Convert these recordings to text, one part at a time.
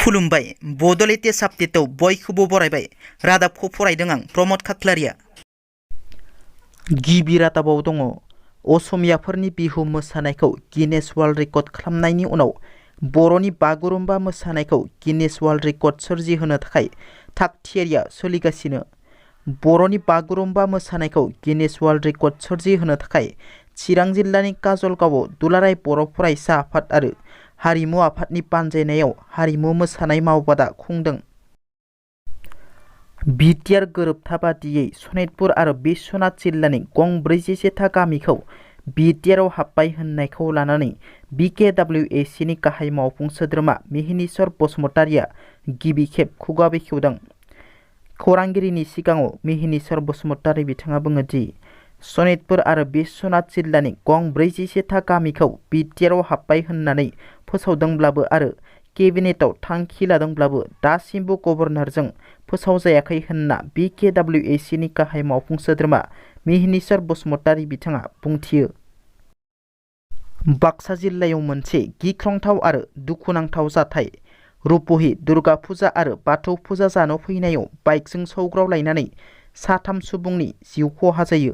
खुलुमबाय बड'लेण्ड आपडेटआव बयखौबो बरायबाय। रादाबखौ फरायदों आं प्रमद खाख्लारिया। गिबि रादाबाव दङ असमियाफोरनि बिहु मोसानायखौ गिनेस वर्ल्ड रेकर्ड खालामनायनि उनाव बर'नि बागुरुम्बा मोसानायखौ गिनेस वर्ल्ड रेकर्ड सोरजिहोनो थाखाय थागथियारिया सोलिगासिनो। बर'नि बागुरुम्बा मोसानायखौ गिनेस वर्ल्ड रेकर्ड सोरजिहोनो थाखाय चिरां जिल्लानि काजलगावआव दुलाराय बर' फरायसा आफाद आरो हारिमु आफादनि बानजायनायाव हारिमु मोसानाय मावबादा खुंदों। बिटिआर गोरोबथा बादियै सनितपुर आरो बिश्वनाथ जिल्लानि गं 47था गामिखौ बिटिआरआव हाबबाय होननायखौ लानानै बिकेडब्लिउएसिनि गाहाय मावफुं सोद्रोमा मिहिनीश्वर बसुमतारिया गिबि खेब खुगा बेखेवदों। खौरांगिरिनि सिगाङाव मिहिनीश्वर बसुमतारि बिथाङा बुङो दि सनितपुर आरो बिश्वनाथ जिल्लानि गं 47था गामिखौ बिटिआरआव हाबबाय होननानै फोसावदोंब्लाबो आरो केबिनेटआव थांखि लादोंब्लाबो दासिमबो गभर्नरजों फोसावजायाखै होनना बिकेडब्लिउएसिनि गाहाय मावफुं सोद्रोमा मिहिनीश्वर बसुमतारि बिथाङा बुंथियो। बाक्सा जिल्लायाव मोनसे गिख्रंथाव आरो दुखुनांथाव जाथाय। रुपहि दुर्गा फुजा आरो बाथौ फुजा जानो फैनायाव बाइकजों सौग्रावलायनानै 3 सुबुंनि जिउ खहा जायो।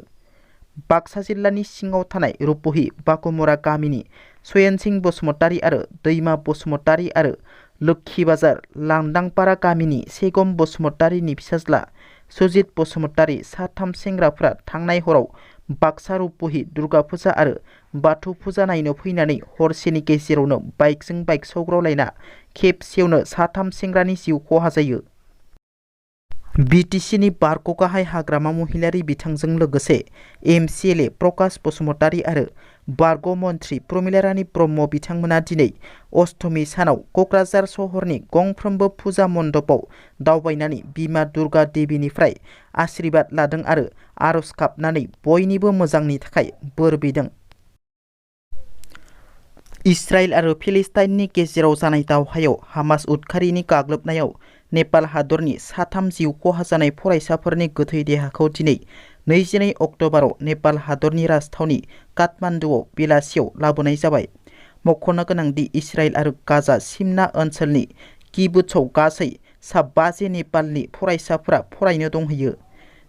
बाक्सा जिल्लानि सिङाव थानाय रुपहि बाकुमुरा गामिनि सयनसिं बसुमतारि आरो दैमा बसुमतारि आरो लोक्षी बाजार लांदांपारा गामिनि सेगम बसुमतारिनि फिसाज्ला सुजित बसुमतारि 3 सेंग्राफ्रा थांनाय हराव बाक्सा रुपहि दुर्गा फुजा आरो बाथौ फुजा नायनो फैनानै हरसेनि गेजेरावनो बाइकजों बाइक सौग्रावलायना खेबसेयावनो 3 सेंग्रानि जिउ खहा जायो। बिटिसिनि बारग' गाहाय हाग्रामा महिलारि बिथांजों लोगोसे एमसिएलए प्रकाश बसुमतारि आरो बारग' मन्थ्रि प्रमिला रानी ब्रह्म बिथांमोना दिनै अष्टमी सानाव क'क्राझार सहरनि गंफ्रोमबो फुजा मण्डपाव दावबायनानै बिमा दुर्गा देवीनिफ्राय आशीर्बाद लादों आरो आरज गाबनानै बयनिबो मोजांनि थाखाय बोर बिदों। इजराइल आरो फिलिस्टाइननि गेजेराव जानाय दावहायाव हामास उदखारिनि गाग्लोबनायाव नेपाल हादरनि 3 जिउ खहा जानाय फरायसाफोरनि गोथै देहाखौ दिनै 22 अक्ट'बराव नेपाल हादरनि राजथावनि काठमान्डुआव बेलासियाव लाबोनाय जाबाय। मख'नो गोनांदि इजराइल आरो गाजा सिमना ओनसोलनि किबुत्सआव गासै सा 50 नेपालनि फरायसाफोरा फरायनो दंहैयो।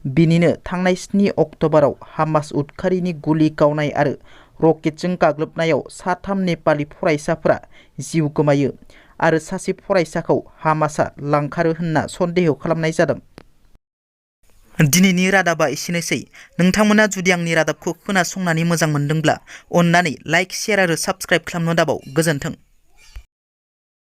बिनिनो थांनाय 7 अक्ट'बराव हामास उदखारिनि गुलि गावनाय आरो रकेटजों गाग्लोबनायाव 3 नेपाली फरायसाफोरा जिउ गोमायो आरो सासे फरायसाखौ हामासआ लांखारो होनना सन्देह खालामनाय जादों। दिनैनि रादाबा एसेनोसै। नोंथांमोना जुदि आंनि रादाबखौ खोनासंनानै मोजां मोनदोंब्ला अन्नानै लाइक, शेयार आरो साबस्क्राइब खालामनो दाबाव। गोजोन्थों।